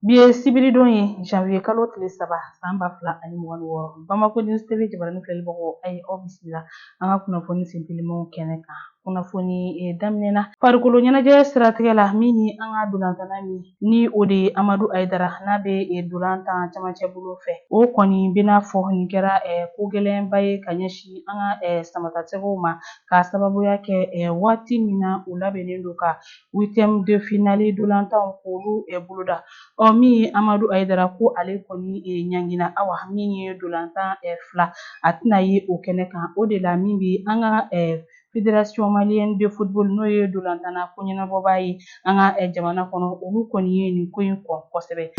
Bi ye sibiridon ye, janvier kalo tile 3 san 2026. Bamako News TV jabaranin filɛlibagaw, a ye aw bisimila an ka kunnafoni sentelimanw kɛnɛ kan. Kunnafoni daminɛ na, farikolo ɲɛnajɛ siratigɛ la, min ye an ka dolantanna min ni o de ye Amadu Ayidara, n'a bɛ dolan tan camancɛ bolo fɛ, o kɔni bɛna fɔ nin kɛra ko gɛlɛnba ye ka ɲɛsin an ka samatasɛgɛw ma, k'a sababuya kɛ waati min na u labɛnnen don ka huitième de finale dolantanw k'olu boloda. Ɔ min ye Amadu Ayidara, ko ale kɔni ɲangina, awa min ye dolantan fila, a tɛna ye o kɛnɛ kan. O de la min bɛ an ka Fédération malienne de football, n'o ye dolantanna ko ɲɛnabɔbaa ye an ka jamana kɔnɔ, olu kɔni ye nin ko in kɔn kosɛbɛ.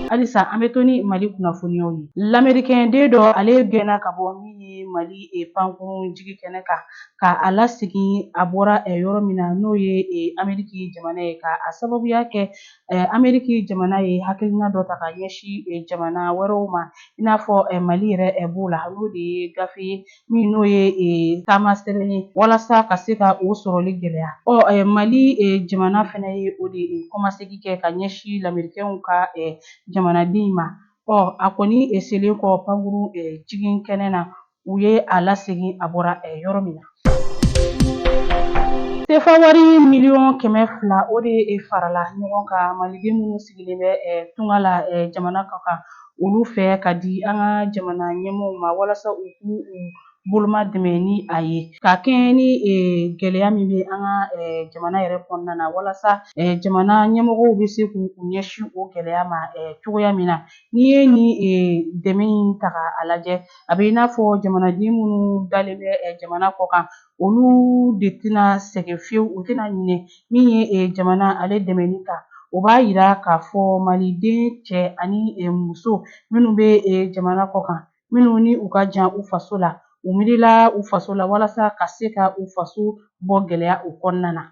Halisa an bɛ to ni Mali kunnafoniyaw ye. Lamerikɛn den dɔ, ale gɛnna ka bɔ min ye Mali pankurun jigi kɛnɛ kan, ka a lasegin a bɔra yɔrɔ min na, n'o ye Ameriki jamana ye, ka a sababuya kɛ Ameriki jamana ye hakilina dɔ ta ka ɲɛsin jamana wɛrɛw ma, i n'a fɔ Mali yɛrɛ b'o la, n'o de ye gafe ye min n'o ye taama sɛbɛn ye walasa ka se ka o sɔrɔli gɛlɛya. Ɔ Mali jamana fana ye o de kɔmasegin kɛ ka ɲɛsin lamerikɛnw ka jamanaden ma. Ɔ a kɔni selen kɔ pankurun jigin kɛnɛ na, u ye a lasegin a bɔra yɔrɔ min na. Sefa wari miliyɔn 200, o de farala ɲɔgɔn kan maliden minnu sigilen bɛ tunga la jamana ka kan olu fɛ, ka di an ka jamana ɲɛmɔgɔw ma walasa u k'u boloma dɛmɛ ni a ye, ka kɛɲɛ ni gɛlɛya min bɛ an ka jamana yɛrɛ kɔnɔna na, walasa jamana ɲɛmɔgɔw bɛ se k'u ɲɛsin o gɛlɛya ma cogoya min na. N'i ye nin dɛmɛ in ta k'a lajɛ, a bɛ i n'a fɔ jamanaden minnu dalen bɛ jamana kɔ kan, olu de tɛna sɛgɛn fiyewu, u tɛna ɲinɛ min ye jamana ale dɛmɛni kan. O b'a yira k'a fɔ maliden cɛ ani muso minnu bɛ jamana kɔ kan, minnu ni u ka jan u faso la, u miirila u faso la walasa ka se ka u faso bɔ gɛlɛya o kɔnɔna na.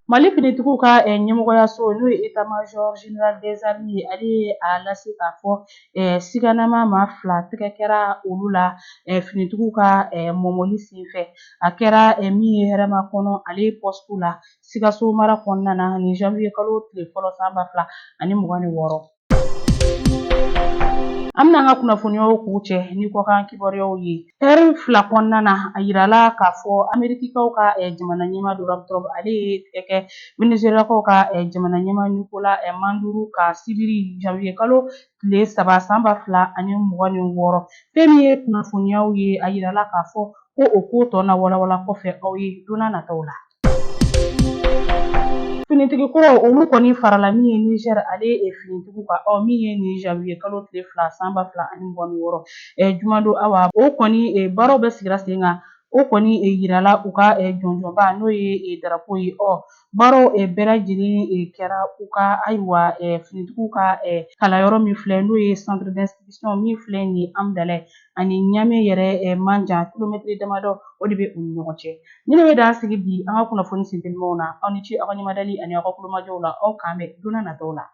Mali finitigiw ka ɲɛmɔgɔyaso, n'o ye état major général des armées ye, ale ye a lase k'a fɔ siganama maa fila tɛgɛ kɛra olu la finitigiw ka mɔmɔli senfɛ. A kɛra min ye Hɛrɛmakɔnɔ ale poste la, Sikaso mara kɔnɔna na, nin janvier kalo tile fɔlɔ san 2026. An bɛna an ka kunnafoniyaw kuncɛ ni kɔkan kibaruyaw ye. Ɛri 2 kɔnɔna na, a yirala k'a fɔ Amerikikaw ka jamana ɲɛmaa Donald Trump, ale ye tigɛ kɛ Venezuelakaw ka jamana ɲɛmaa Nicolas Maduro ka sibiri janvier kalo tile 3 san 2026. Fɛn min ye kunnafoniyaw ye, a yirala k'a fɔ ko o ko tɔ na walawala kɔfɛ aw ye don nataw la. Finitigi kuraw, olu kɔni farala min ye Niger ale finitigiw kan, ɔ min ye nin janvier kalo tile 2 san 2026 jumadon. Awa o kɔni baaraw bɛ sigira sen kan, o kɔni yirala u ka jɔnjɔnba, n'o ye darapo ye. Ɔ baaraw bɛɛ lajɛlen kɛra u ka, ayiwa, finitigiw ka kalanyɔrɔ min filɛ, n'o ye centre d'instruction min filɛ nin ye Hamdallaye ani Niamey yɛrɛ man jan, kilomɛtiri damadɔ o de bɛ u ni ɲɔgɔn cɛ. Ni ne bɛ dan sigi bi an ka kunnafoni sentelimanw na. Aw ni ce aw ka ɲɛmadali ani aw ka kulomajɔw la. Aw k'an bɛn don nataw la.